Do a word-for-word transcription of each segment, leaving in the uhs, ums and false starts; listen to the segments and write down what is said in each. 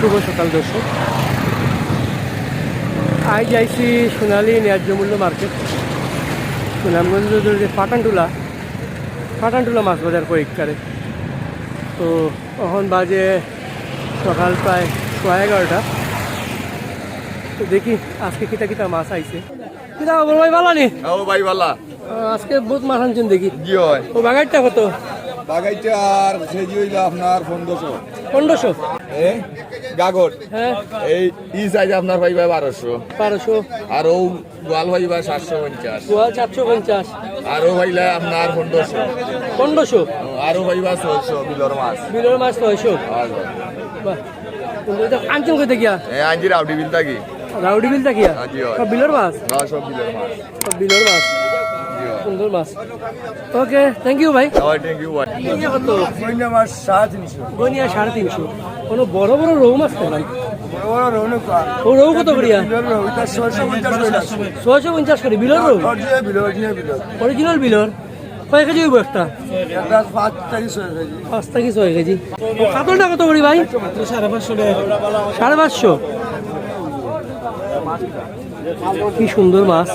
শুভ সকাল দর্শক, আইজ আইছি সোনালী ন্যায্য মূল্য মার্কেট, সুনামগঞ্জ রোডর যে পাঠানটুলা, পাঠানটুলা মাছ বাজার কয়েকবারে। তো অখন বাজে সকাল প্রায় সোয়া এগারোটা। তো দেখি আজকে কিতা কিতা মাছ আইছে। কিতা খবর ভাই, ভালা নি? ও ভাই, ভালা। আহ, আজকে বহুত মাছ আনছইন দেখি। জি অয়। ও বাগাইরটা কত? বাগাইরটার কেজি অইলো আপনার পনেরোশো। পনেরোশো? এ, গাগর। হ্যাঁ। এই, ই সাইজ আপনার পাইবা বারোশো। বারোশো। আর ও গোয়াল পাইবা সাতশো পঞ্চাশ। গোয়াল সাতশো পঞ্চাশ। আর ও পাইলা আপনার পনেরোশো। পনেরোশো? আরো পাইবা ছয়শো, বিলর মাছ। বিলর মাছ ছয়শো? হ্যাঁ, হ্যাঁ। বাহ। কিন্তু ইটা আনছইন কই থাকিয়া? এ, আনছি রাউডি বিল থাকি। রাউডি বিল থাকিয়া? হ্যাঁ, জি, অয়। সব বিলর মাছ? হ্যাঁ, সব বিলর মাছ। সব বিলর মাছ। জি, অয়। সুন্দর মাছ। ওকে, thank you ভাই। হ্যাঁ, thank you ভাই। গইনিয়া কত? গইনিয়া মাছ সাড়ে তিনশো। গইনিয়া সাড়ে তিনশো। কোনো বড় বড় রৌ মাছ তো ভাই? বড় বড় রৌ না পা। ও রৌ কত করিয়া? বিলর রৌ, ইটা ছয়শো পঞ্চাশ করি। ছয়শো পঞ্চাশ করি, বিলর রৌ? Original বিলর, original বিলর। Original বিলর? কয় কেজি অইবো একটা? একটা পাঁচ থাকি ছয় কেজি। পাঁচ থাকি ছয় কেজি। ও কাতলটা কত করি ভাই? সাড়ে পাঁচশো টাকা। সাড়ে পাঁচশো? কি সুন্দর মাছ।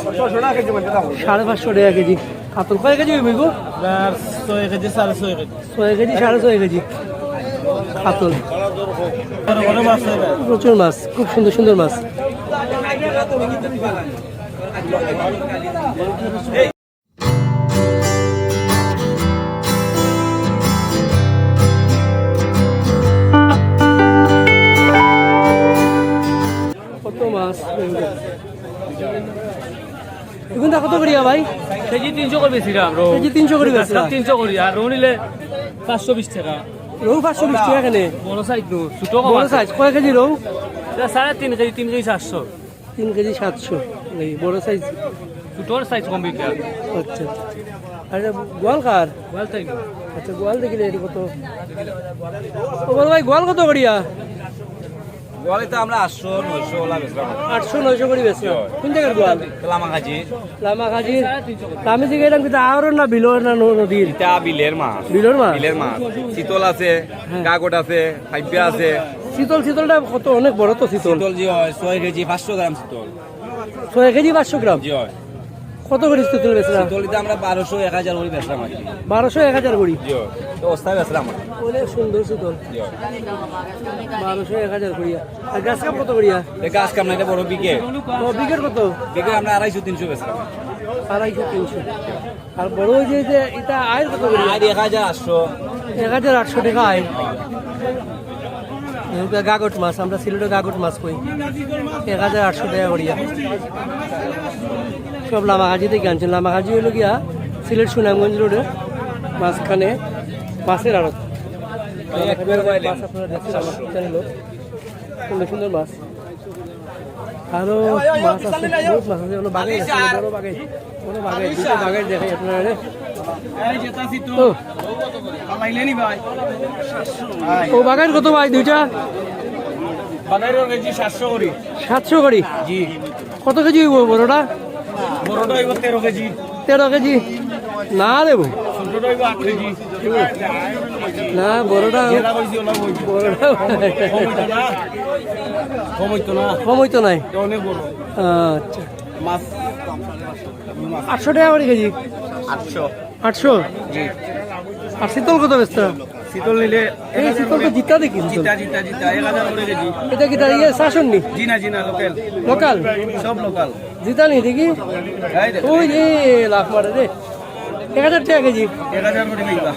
সাড়ে পাঁচশো টাকা কেজি। কাতল কয় কেজি অইবো গো? আপনার ছয় কেজি, সাড়ে ছয় কেজি। ছয় কেজি, সাড়ে ছয় কেজি। কাতল। বড় বড় মাছ অইবো। প্রচুর মাছ, খুব সুন্দর সুন্দর মাছ। কত মাছ? এগুনতা কত করিয়া ভাই? কেজি তিনশো করি বেচরাম, রৌ। কেজি তিনশো করি বেচরা? তিনশো করি, আর রৌ নিলে পাঁচশো বিশ টাকা। রৌ পাঁচশো বিশ টাকা কেনে? বড় সাইজ তো, ছোট কম বড় আছে। সাইজ, কয় কেজি রৌ? এটা সাড়ে তিন কেজি, তিন কেজি সাতশো। তিন কেজি সাতশো, এই বড় সাইজ। ছোটর সাইজ কম বিক্রি হয়। আচ্ছা, আচ্ছা। আর এটা গোয়াল কার? গোয়াল তাই না? আচ্ছা, গোয়াল দেখিলে এটা কত? ও বড় ভাই, গোয়াল কত করিয়া? গোয়ালে তো আমরা আটশো, নয়শো ওলা বেচলাম। আটশো, নয়শো করি বেচলাম। জি। কোন জাগার গোয়াল? লামাকাজি। লামাকাজি। আমি জিজ্ঞেস করলাম, কিন্তু আওরর না বিলর না ন-, নদীর? এটা বিলের মাছ। বিলর মাছ? বিলের মাছ। চিতল আছে, হ্যাঁ। গাগট আছে, পাইপা আছে। চিতল, চিতলটা কত? অনেক বড় তো চিতল। চিতল জি অয়, ছয় কেজি, পাঁচশো গ্রাম চিতল। ছয় কেজি পাঁচশো গ্রাম? জি অয়। কত করি চিতল বেচরা? চিতল ইটা আমরা বারোশো, এক হাজার করি বেচরাম আর কি। বারোশো, এক হাজার করি? জি অয়। তো অস্তা বেচরাম আর কি। অনেক সুন্দর চিতল। জি অয়। বারোশো, এক হাজার করিয়া। আর গাছ কাপ কত করিয়া? এ গাছ কাপ না, এটা বড় বিঘে। ও, বিঘের কত? বিঘে আমরা আড়াইশো, তিনশো বেচরাম। আড়াইশো, তিনশো। আর বড় অই যে, যে ইটা আইর কত করি? আইর এক হাজার আটশো। এক হাজার আটশো টাকা আইর। এগুলা গাগট মাছ, আমরা সিলেটে গাগট মাছ কই। এক হাজার আটশো টাকা করিয়া। সব লামাকাজি থাকি আনছইন। লামাকাজি অইলো গিয়া সিলেট সুনামগঞ্জ রোডে মাঝখানে মাছের আড়ত। মাছ আপনারা দেখছেন আমার চ্যানেলো। সুন্দর সুন্দর মাছ। আরো মাছ আছে, বহুত মাছ আছে। অনো বাগাইর আছে, বড় বাগাইর, বড় বাগাইর, দুইটা বাগাইর দেখাই আপনারারে। ও। ও বাগাইর কত ভাই দুইটা? বাগাইরর কেজি সাতশো করি। সাতশো করি? জি। কত কেজি অইবো বড়টা? বড়টা অইবো তেরো কেজি। তেরো কেজি? না রে বউ। ছোটটা অইবো আট কেজি। না, বড়টা, যেটা কইছি ওটা কইছি। বড়টা। কম অইতো না। কম অইতো না? কম অইতো নায়? এটা অনেক বড়। আচ্ছা। মাছ। আটশো টাকা করি কেজি? আটশো। আটশো? জি। আর চিতল কত বেচরা? চিতল নিলে এই চিতল তো জিতা দেখি, চিতল। জিতা, জিতা, জিতা, এক হাজার করি কেজি। ইটা কিতা ইয়ে শাসন নি? জি না, জি না, লোকাল। লোকাল? সব লোকাল। জিতা নি দেখি? এই দেখো। ওই যে লাফ মারে রে। এক হাজার টাকা কেজি। এক হাজার করি পাইবা।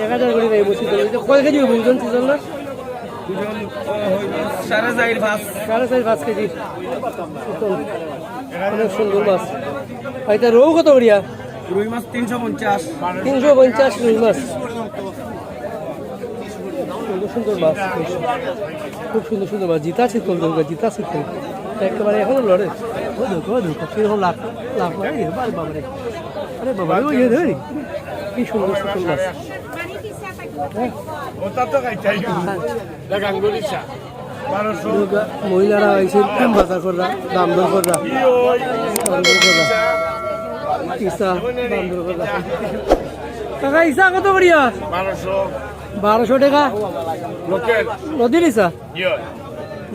এক হাজার করি পাইবো চিতল। ইটা কয় কেজি অইবো ওজন চিতল না? ওজন, ও, সাড়ে চাইর, পাঁচ। সাড়ে চাইর, পাঁচ কেজি। চিতল। অনেক সুন্দর মাছ। আর ইটা রউ কত করিয়া? রুই মাছ তিনশো পঞ্চাশ। তিনশো পঞ্চাশ রুই মাছ। সুন্দর সুন্দর মাছ। খুব সুন্দর সুন্দর মাছ। জিতা চিতল, জিতা চিতল। একেবারে এখনো লড়ে। ও দেখো, ও দেখো, কিরকম লাফ, লাফ মারে। এ বাবা, বাবা রে। আরে বাবা রে, ওই যে ধরি। কি সুন্দর সুন্দর মাছ। হ্যাঁ। ওটা তো খাইতে হয়। হ্যাঁ। দুর্গা মহিলারা আইছে, বাজার কররা, দাম দর কররা, দাম দর কররা। ইছা দাম দর কররা। কাকা, ইছা কত করিয়া? বারোশো। বারোশো টাকা? লোকাল। নদীর ইছা? জি অয়।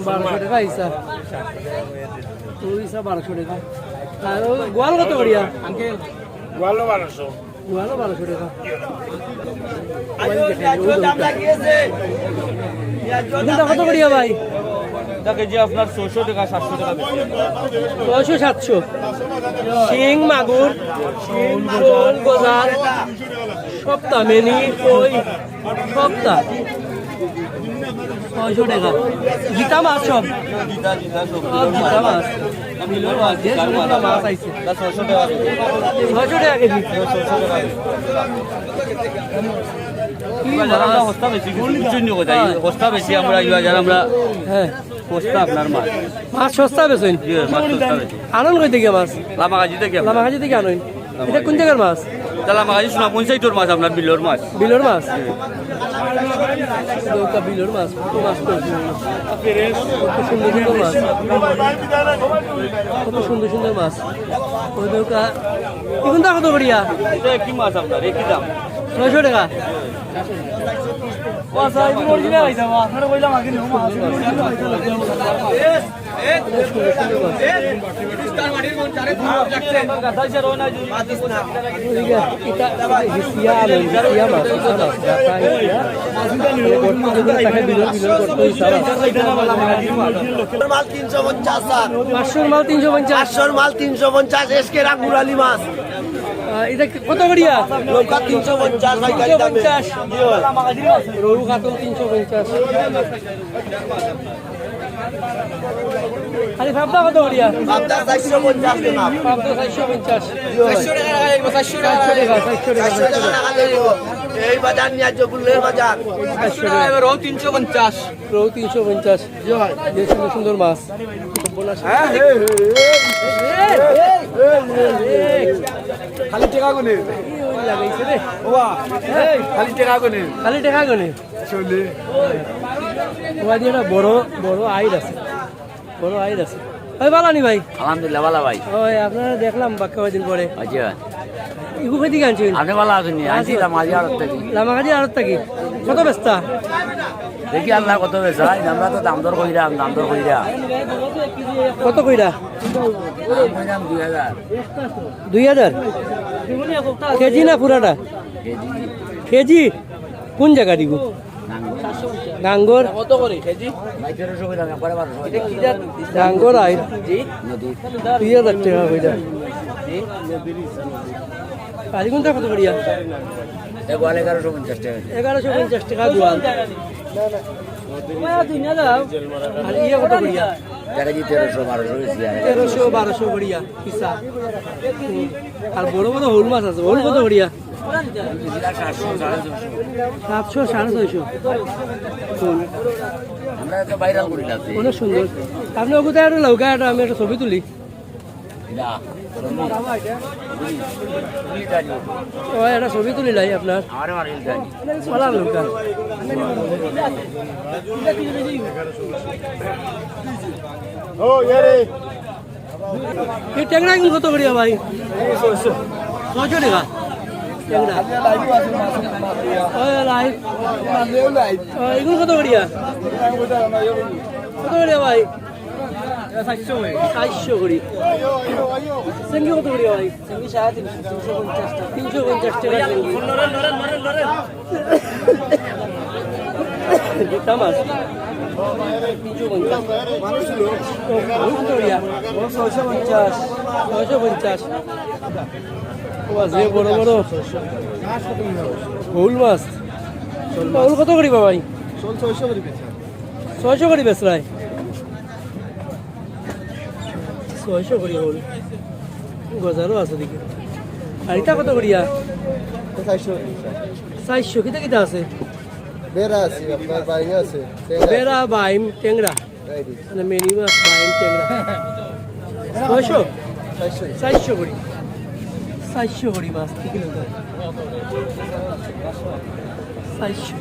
বারোশো টেকা ইছা। ওই ইছা বারোশো টেকা। আর ওই গোয়াল কত করিয়া? গোয়ালও বারোশো। গোয়ালও বারোশো টেকা। ইগুলা কত করিয়া ভাই? ইটা কেজি আপনার ছয়শো টেকা, সাতশো টেকা বেশি। ছয়শো, সাতশো। শিং, মাগুর, শোল, গজার, সবতা, মেনি, কই, সবতা। ছয়শো টেকা। জিতা মাছ সব। জিতা, জিতা সব। সব জিতা মাছ। বিলর মাছ, যে সমস্ত মাছ আইছে। ছয়শো টেকা কেজি। কি মাছ? সস্তা বেশি, কিছু বুঝছইন নি কথা? হ্যাঁ। সস্তা বেশি আমরা, ইয়া যারা আমরা হ্যাঁ। সস্তা আপনার মাছ। মাছ সস্তা বেচইন? জি, মাছ সস্তা বেশি। আনইন কই থাকি মাছ? লামাকাজি থাকি আমরা। লামাকাজি থাকি আনইন? ইটা কোন জাগার মাছ? ইটা লামাকাজি সুনামগঞ্জ সাইডর মাছ, আপনার বিলর মাছ। বিলর মাছ? জি। ইটা বিলর মাছ, কত মাছ তো। কত সুন্দর সুন্দর মাছ। কত সুন্দর সুন্দর মাছ। ওই দেখো, ইগুলা কত করিয়া? ইটা একই মাছ আপনার, একই দাম। ছয়শো টেকা। ও আচ্ছা, ইগুলা original আইছে, আপনারে কইলাম আগে নিও, মাছ original আইছে। ইটা, ইটা হিসিয়া আলো, হিসিয়া মাছ, হিসা মাছ, গাতা হিসিয়া। গর্ত যদি থাকে বিলর, বিলর গর্ত হিসা মাছ। পাঁচশোর মাল তিনশো পঞ্চাশ, স্যার। পাঁচশোর মাল তিনশো পঞ্চাশ। পাঁচশোর মাল তিনশো পঞ্চাশ, এসকে রাঙ্গুরালি মাছ। আহ, ইটা কি, কত করিয়া? নৌকা তিনশো পঞ্চাশ, পাইকারি দামে। তিনশো পঞ্চাশ। জি, হয়। রৌ কাতল তিনশো পঞ্চাশ। আরে, পাবদা কত করিয়া? পাবদা চারশো পঞ্চাশ জনাব। পাবদা চারশো পঞ্চাশ। জি, হয়। চারশো টেকা, চারশো টেকা। চারশো টেকা, চারশো টেকা। এই বাজার নিয়ে আসছো, বুললে বাজার। চারশো টেকা। রৌ তিনশো পঞ্চাশ। রৌ তিনশো পঞ্চাশ। জি, হয়। যে সুন্দর সুন্দর মাছ। হ্যাঁ, হে, হে, হে। খালি টেকা গুনে। কি ওই লাগাইছে রে? ওয়া, খালি টেকা গুনে। খালি টেকা গুনে। চলে। ওয়া দিয়ে একটা বড়, বড় আইর আছে। বড় আইর আছে। ওই বালা নি ভাই? আলহামদুলিল্লাহ, বালা ভাই। ওই আপনারে দেখলাম বাক্কা কয়দিন পরে। আচ্ছা। ইগু কই থাকি আনছইন? আপনি বালা আছইন নি? আনছি লামাকাজি আড়ত থাকি। লামাকাজি আড়ত থাকি। কত বেচতা? দেখি আল্লাহ কত বেচা, আমরা তো দাম দর কইরাম, দাম দর কইরাম। কত কইরা? দাম কইরাম দুই হাজার। দুই হাজার? কেজি না পুরাটা? কেজি। কেজি? কোন জাগা দিব? গাঙ্গর। কত করে কেজি? ভাই, তেরোশো কইরাম, একবারে বারোশো। এটা কি জাত? গাঙ্গর আইর। জি? নদী। দুই হাজার টেকা কইরা। জি? আর ইগুলা কত করিয়া? এগুলা এগারোশো পঞ্চাশ টেকা। এগারোশো পঞ্চাশ টেকা গোয়াল। আর ইয়ে কত করিয়া? দেখা যায় তেরোশো, বারোশো বেশি আর। তেরোশো, বারোশো করিয়া, পিসা। হুম। আর বড় বড় হুল মাছ আছে, হুল কত করিয়া? সাতশো, সাড়ে ছয়শো। সাতশো, সাড়ে ছয়শো। হুম। আমরা তো ভাইরাল করি না। অনেক সুন্দর। আপনি ওগুলো একটু লউকা, একটু আমি একটা ছবি তুলি। না। ও, একটা ছবি তুলি লাই আপনার। আমারে মারিল তাই। ওলা লউকা। ও, ইয়ারে। এই টেংরা ইগুন কত করিয়া ভাই? ছয়শো টেকা। টেংরা। ওই লাইভ। ও, ইগুন কত করিয়া? কত করিয়া ভাই? চারশো করি। চেঙ্গি কত করিয়া ভাই? চেঙ্গি সাড়ে তিনশো, তিনশো পঞ্চাশ টাকা। তিনশো পঞ্চাশ টাকা চেঙ্গি। জিতা মাছ। তিনশো পঞ্চাশ। ও, ও কত করিয়া? ও ছয়শো পঞ্চাশ। ছয়শো পঞ্চাশ। ও, যে বড় বড় হুল মাছ। হুল কত করি ভাই? ছয়শো করি বেচা। ছয়শো করি বেচরায়। ছয়শো করি হুল। গজারও আছে দেখি। আর ইটা কত করিয়া? চারশো। চারশো। কিতা কিতা আছে? বেড়া আছে, আপনার বাইম আছে, টেংরা আছে। বেড়া, বাইম, টেংরা। এই যে। মানে মেনি মাছ, বাইম, টেংরা। ছয়শো? চারশো। চারশো করি। চারশো করি মাছ, ঠিক আছে। চারশো।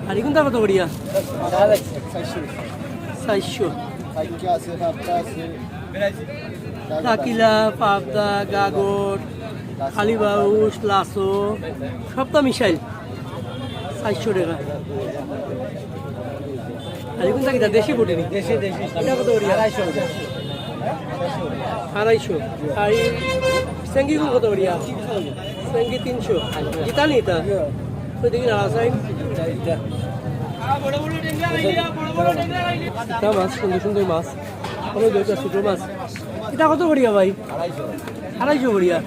আর ইগুনতা কত করিয়া? চারশো। চারশো। কাকিলা, পাবদা, গাগর, কালীবাউশ, লাসো, সবতা মিশাইল। চারশো টেকা। আর এখন থাকি দেশি পুটি নি? দেশি, দেশি। এটা কত করিয়া? আড়াইশো। আড়াইশো। আর এই সেঙ্গি গুলো কত করিয়া? সেঙ্গি তিনশো। জিতা নি এটা? ওই দেখি না, আছে। এটা মাছ, সুন্দর সুন্দর মাছ। ওই দুইটা ছোট মাছ। এটা কত করিয়া ভাই? আড়াইশো করিয়া।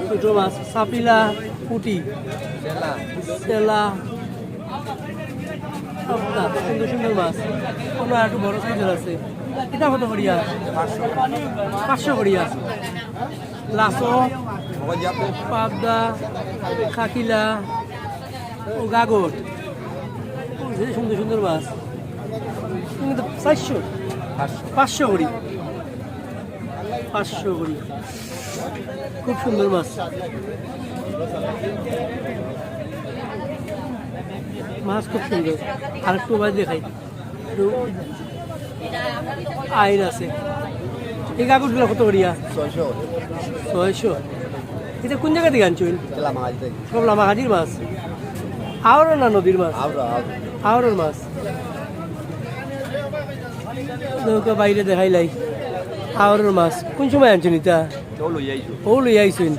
ছোট মাছ, সাপিলা, পুটি, সেলা। সবটা সুন্দর সুন্দর মাছ। ওগুলো একটু বড় সাইজের আছে। এটা কত করিয়া? পাঁচশো করিয়া। লাসো, পাবদা, খাকিলা, ও গাগর। ও যে সুন্দর সুন্দর মাছ। কিন্তু চারশো? পাঁচশো করি। পাঁচশো করি। খুব সুন্দর মাছ। মাছ খুব সুন্দর। আর একটু মাছ দেখাই। একটু আইন আছে। এই কাপড়গুলো কত করিয়া? ছয়শো। ছয়শো। এটা কোন জায়গা থেকে আনছো? লামাকাজি থেকে। সব লামাকাজির মাছ? আওরর না নদীর মাছ? আওরর, আওরর। আওরর মাছ। নৌকা বাইরে দেখাইলাই। আওরর মাছ। কোন সময় আনছেন এটা? ও লই আইছো। ও লই আইছেন।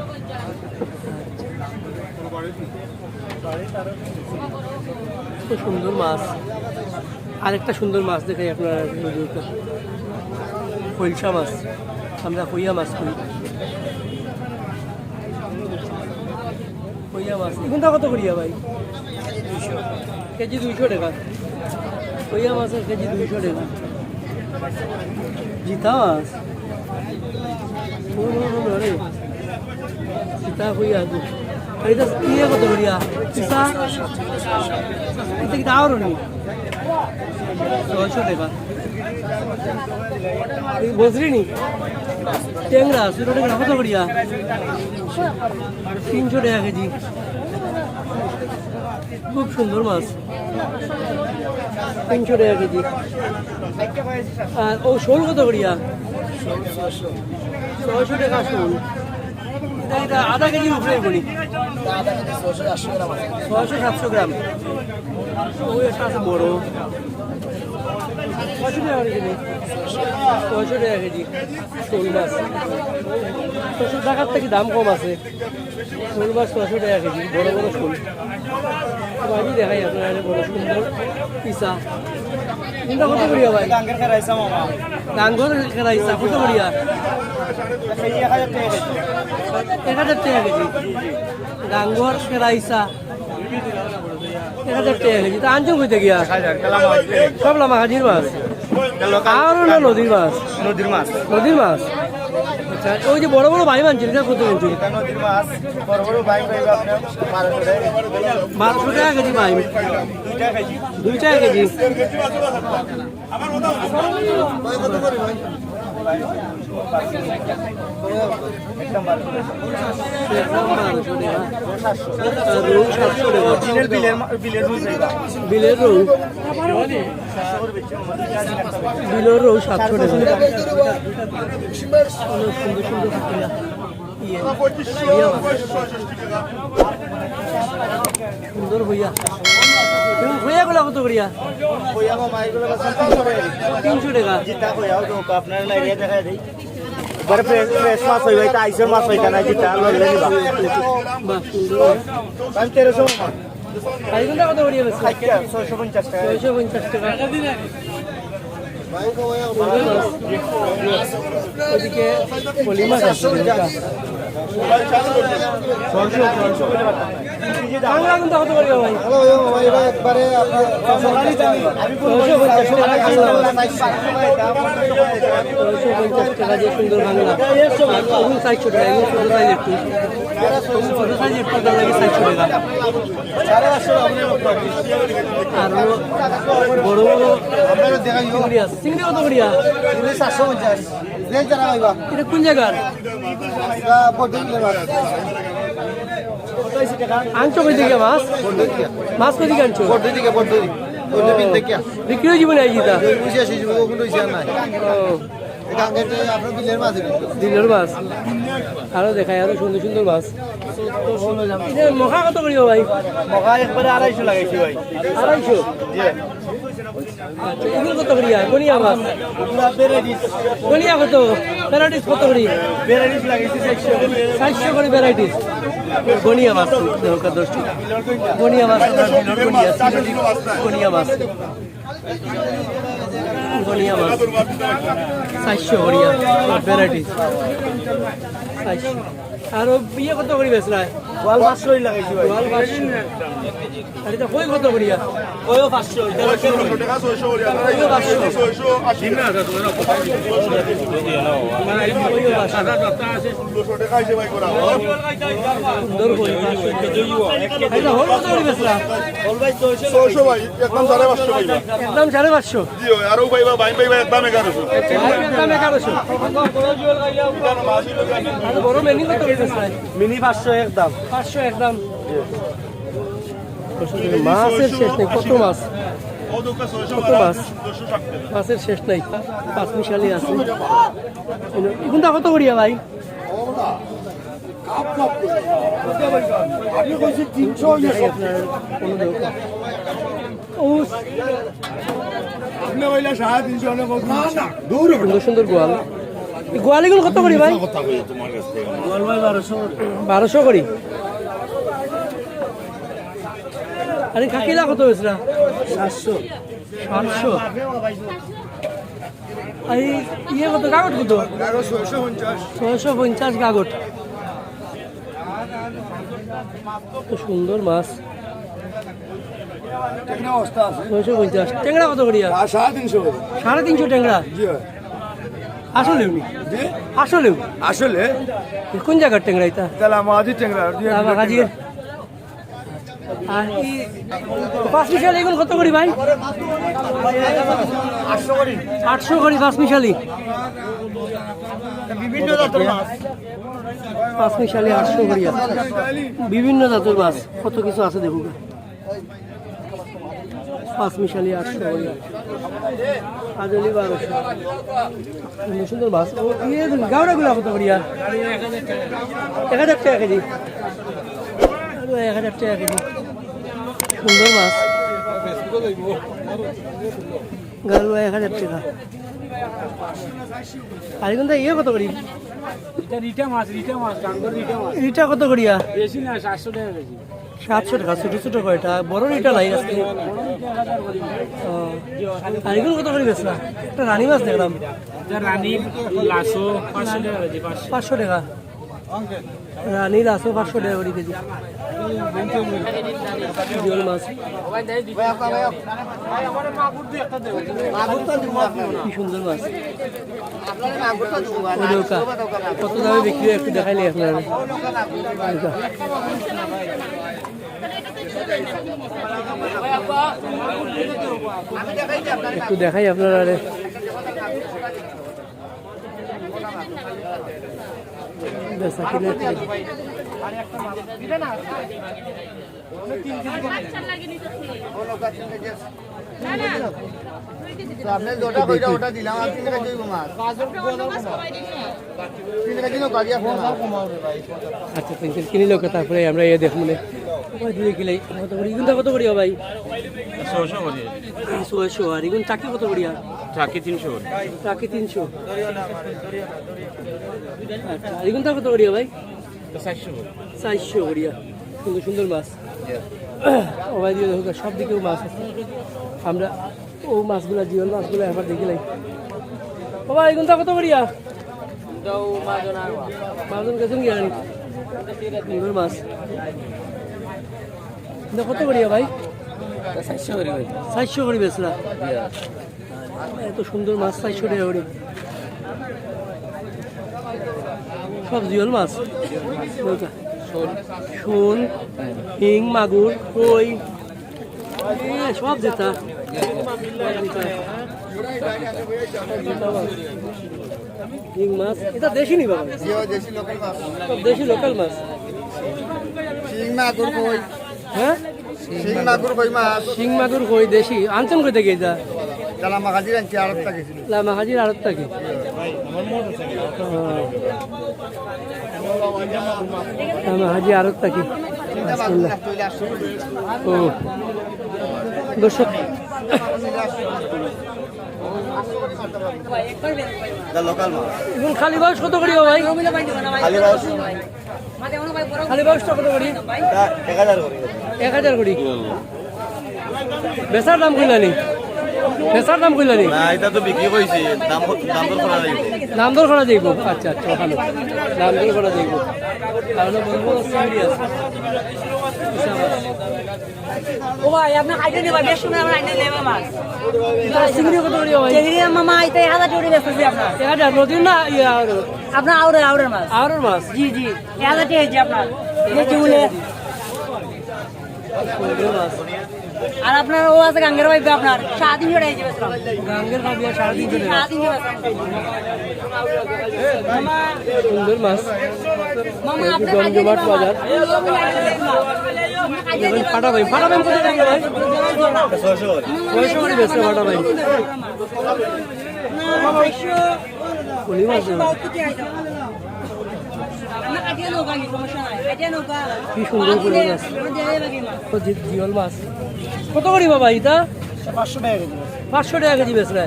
কত সুন্দর মাছ। আরেকটা সুন্দর মাছ দেখাই আপনারা। কইলসা মাছ, আমরা কইয়া মাছ কই। কইয়া মাছ। এগুনটা কত করিয়া ভাই? কেজি দুইশো টাকা। কইয়া মাছের কেজি দুইশো টাকা। জিতা মাছ। ও, ও, ও, আরে। জিতা কইয়া আছে। আর এটা ইয়ে কত করিয়া? জিতা? এটা কি দাও নি? ছয়শো টাকা। এই বজরি নি? টেংরা, ছোট টেংরা কত করিয়া? তিনশো টাকা কেজি। খুব সুন্দর মাছ। তিনশো টাকা কেজি। আর ও শোল কত করিয়া? ছয়শো টাকা শোল। এটা, এটা আধা কেজির উপরে করি। ছয়শো সাতশো গ্রাম। ওই একটা আছে বড়। ছয়শো টাকা করে কেজি। ছয়শো টাকা কেজি। শোল মাছ। ছয়শো টাকার থেকে দাম কম আছে। শোল মাছ ছয়শো টাকা কেজি, বড় বড় শোল। তো আমি দেখাই আপনারা, বড় সুন্দর ইসা। কোনটা কত করিয়া ভাই? গাঙ্গের খেরা ইসা মামা। গাঙ্গের খেরা ইসা কত করিয়া? এই এক হাজার টাকা কেজি। এক হাজার টাকা কেজি। গাঙ্গের খেরা ইসা। এক হাজার টাকা কেজি। তা আনছো কই থেকে? সব লামাকাজির মাছ। আওরর না নদীর মাছ? নদীর মাছ। নদীর মাছ? আচ্ছা, ওই যে বড় বড় বাইম আনছিল, এটা কত আনছিল? এটা নদীর মাছ, বড় বড় বাইম পাইবা আপনার বারোশো টাকা। বারোশো টাকা কেজি বাইম? দুই টাকা কেজি। দুই টাকা কেজি? একদম বারোশো টাকা। আর রৌ সাতশো টাকা। অরিজিনাল বিলের মা-, বিলের রৌ পাইবা। বিলের রৌ। বিলের রৌ সাতশো টাকা। অনেক সুন্দর সুন্দর কাঁকড়া। ইয়ে, ইয়ে মাছ। সুন্দর হইয়া। তুমি হইয়া গুলা কত করিয়া? হইয়া মামা, এগুলো আছে তিনশো টাকা। তিনশো টাকা। জিতা হইয়া, ওটা আপনার না, রেট দেখা দেই। একবারে ফ্রেশ, ফ্রেশ মাছ হইবা, এটা আইসের মাছ হইতা না, জিতা লড়লে নিবা। বাহ, সুন্দর। আমি তেরোশো মামা। আর এগুলো কত করিয়া বেচছো? আচ্ছা, ছয়শো পঞ্চাশ টাকা। ছয়শো পঞ্চাশ টাকা। ওদিকে পলি মাছ আছে, ছয়শো, ছয়শো। বাংলা কিন্তু কত করিয়া ভাই? হ্যালো, ভাই, ভাই, একবারে আপনার ছয়শো পঞ্চাশ টাকা। ছয়শো পঞ্চাশ টাকা যে সুন্দর বাংলা। আর অগুন চারশো টাকা, এগুন ছোট সাইজ একটু। ছোট সাইজ একটু দাম লাগে চারশো টাকা। আর হলো বড় বড় চিংড়ি আছে। চিংড়ি কত করিয়া? চিংড়ি চারশো পঞ্চাশ। যে যারা খাইবা। এটা কোন জায়গার? এটা বড়দই বিলের মাছ। আনছো কই থেকে মাছ? বড়দই থেকে। মাছ কই থেকে আনছো? বড়দই থেকে, বড়দই। বড়দই বিল থেকে। বিক্রি হয়ে যাবে না এই যেটা? ওই যে শেষ হবে, ওগুলো হইছে আর নাই। ও। এটা আগে যে আপনার বিলের মাছ এগুলো। বিলের মাছ। আরো দেখাই, আরো সুন্দর সুন্দর মাছ। এটা মখা কত করিয়া ভাই? মখা একবারে আড়াইশো লাগাইছি ভাই। আড়াইশো? জি। আচ্ছা, এগুলো কত করিয়া? গনিয়া মাছ। গনিয়া কত? ভ্যারাইটিস কত করি? ভ্যারাইটিস লাগাইছি চারশো। চারশো করি ভ্যারাইটিস। গনিয়া মাছ, দরকার দশ টাকা। গনিয়া মাছ, আমরা বিলর গনিয়া, সিলেটি গনিয়া মাছ। গনিয়া মাছ। চারশো করিয়া, ভ্যারাইটিস। চারশো। আর ও ইয়ে কত করি বেচরা? ওয়াল পাঁচশো লাগাইছি ভাই। ওয়াল পাঁচশো। আর এটা কই কত করিয়া? কইও পাঁচশো, এটা ছয়শো টাকা, ছয়শো করিয়া। কইও পাঁচশো। ছয়শো আশি। কইও পাঁচশো। ষোলোশো টাকা হিসেবে ভাই করা। সুন্দর কই, পাঁচশো। এটা হল কত করি বেচরা? ছয়শো ভাই, একদম সাড়ে পাঁচশো ভাই। একদম সাড়ে পাঁচশো। জি ভাই, আরো ভাই, ভাই, ভাই, ভাই, একদম এগারোশো। ভাই, একদম এগারোশো। আর বড় মিনি কত করি বেচরা? মিনি পাঁচশো একদম। পাঁচশো একদম। মাছের শেষ নেই, কত মাছ, কত মাছ, মাছের শেষ নাই। পাঁচ মিশালি আছে। এগুনটা কত করিয়া ভাই? আপনি কইছেন তিনশো, ইয়ে সব। ও, আপনি কইলে সাড়ে তিনশো, অনেক কম। না, না, দূর হবে। সুন্দর সুন্দর গোয়াল। এই গোয়ালিগুলো কত করি ভাই? কথা কই তোমার কাছ থেকে। গোয়াল ভাই বারোশো। বারোশো করি। আরে কাকিলা কত হয়েছিল? সাতশো। সাতশো। আর এই ইয়ে কত, গাগট কত? গাগট ছয়শো পঞ্চাশ। ছয়শো পঞ্চাশ গাগট। কত সুন্দর মাছ। টেংরা অবস্থা আছে। ছয়শো পঞ্চাশ। টেংরা কত করিয়া? আর সাড়ে তিনশো করে। সাড়ে তিনশো টেংরা? জি হয়। আসলে উনি? জি? আসলে উনি? আসলে? কোন জায়গার টেংরা এটা? তাহলে আমার আজি টেংরা, জি, আমার আজি। আর এই পাঁচ মিশালি এগুলো কত করি ভাই? আটশো করি। আটশো করি পাঁচ মিশালি। বিভিন্ন জাতের মাছ। পাঁচ মিশালি আটশো করি আছে। বিভিন্ন জাতের মাছ, কত কিছু আছে দেখুন। পাঁচ মিশালি আটশো করি। আজলি বারোশো। সুন্দর সুন্দর মাছ। ও, ইয়ে, গাওড়া গুলা কত করিয়া? এক হাজার টাকা কেজি। আরে, এক হাজার টাকা কেজি। সুন্দর মাছ। গাওড়া এক হাজার টাকা। আর এগুলো ইয়ে কত করি? এটা রিটা মাছ, রিটা মাছ, টাঙ্গর রিটা মাছ। রিটা কত করিয়া? বেশি না, সাতশো টাকা কেজি। সাতশো টাকা, ছোট ছোট কয়টা, বড় ইটা নাই আজকে। ও, আর এগুলো কত করে বেচলা? একটা রানী মাছ দেখলাম। এটা রানী লাসো, পাঁচশো টাকা কেজি, পাঁচশো। পাঁচশো টাকা। রানী লাসো পাঁচশো টাকা করে কেজি। জিওল মাছ। কি সুন্দর মাছ। ওই দেখো, কত দামে বিক্রি হয় একটু দেখাইলে আপনারা। একটু দেখাই আপনারা। বেচা কিনা। তো আপনি যেটা কইরা ওটা দিলাম, আর তিন কেজি অইবো মাছ। তিন কেজি নো, বাড়িয়া ফোন। আচ্ছা, তিন কেজি কিনিল, তারপরে আমরা ইয়ে দেখমু নে। ওই দুই কিলো, কত করি? ইগুনটা কত করিয়া ভাই? ছয়শো করি। ছয়শো, আর ইগুন চাকি কত করিয়া? চাকি তিনশো করি। চাকি তিনশো। আচ্ছা, আর ইগুনটা কত করিয়া ভাই? চারশো করি। চারশো করিয়া। সুন্দর সুন্দর মাছ। ও ভাই, দিয়ে দেখো, সব দিকেও মাছ আছে। আমরা ও মাছগুলা, জিওল মাছগুলা একবার দেখিলাই। ও ভাই, ইগুনটা কত করিয়া? মাজন গেছেন কি আনি? সুন্দর মাছ। ইটা কত করিয়া ভাই? চারশো করি ভাই। চারশো করি বেচলা? এত সুন্দর মাছ, চারশো টাকা করি। সব জিওল মাছ। শোল, হিং, মাগুর, কই, এ, সব যেটা। হিং মাছ, ইটা দেশি নি বাবা? জি, ওই দেশি লোকাল মাছ। সব দেশি লোকাল মাছ। শিং মাগুর কই? হ্যাঁ? শিং মাগুর কই মাছ? শিং মাগুর কই দেশি? আনছেন কই থাকি ইটা? লামা হাজির আনছি, আড়ত থাকি। লামা হাজির আড়ত থাকি। লামা হাজির আড়ত থাকি। মাশাআল্লাহ। ও। দর্শক, লোকাল মাছ। এখন খালি বাউস কত করি ভাই? খালি বাউস। খালি বাউসটা কত করি? এক হাজার করি। এক হাজার করি। বেচার দাম কইলা নি? বেচার দাম কইলা নি? না, এটা তো বিক্রি কইছি, দাম, দাম দর করা যাইব। দাম দর করা যাইব। আচ্ছা, আচ্ছা, ওখানে দাম দর করা যাইব। তাহলে বড় বড় চিংড়ি আছে। ও ভাই, আপনি আইডি নেবা, বেশ সময় আমার আইডি নেবা মাছ। এটা চিংড়ি কত করি ভাই? চিংড়ি মামা, এটা এক হাজার করি বেচতেছি আপনার। এক হাজার নদীর না? ইয়া, আরো। আপনার আউরে, আউরের মাছ। আউরের মাছ? জি, জি। এক হাজার টাকা কেজি আপনার। এই যে উলে। আর আপনার ও আছে গাঙ্গের ভাই আপনার, সাড়ে তিনশো টাকা কেজি বেচলাম। গাঙ্গের ভাই সাড়ে তিনশো টাকা। সাড়ে তিনশো বেচলাম। সুন্দর মাছ। মামা, আপনি জমজমাট বাজার। দেখেন, ফাটা ভাই, ফাটা ভাই কত টাকা ভাই? ছয়শো করে বেচছে ফাটা ভাই। উনি মাছ দেবেন। কি সুন্দর করে মাছ। ও জি-, জিওল মাছ। কত করি বাবা এটা? পাঁচশো টাকা কেজি। পাঁচশো টাকা কেজি বেচলে।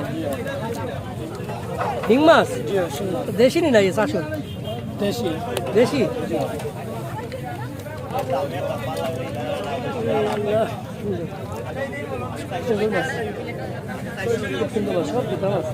হিং মাছ? জি, হিং মাছ। দেশি নি না, ইয়ে, চাষের? দেশি। দেশি? সুন্দর মাছ। খুব সুন্দর মাছ, সব দুটা মাছ।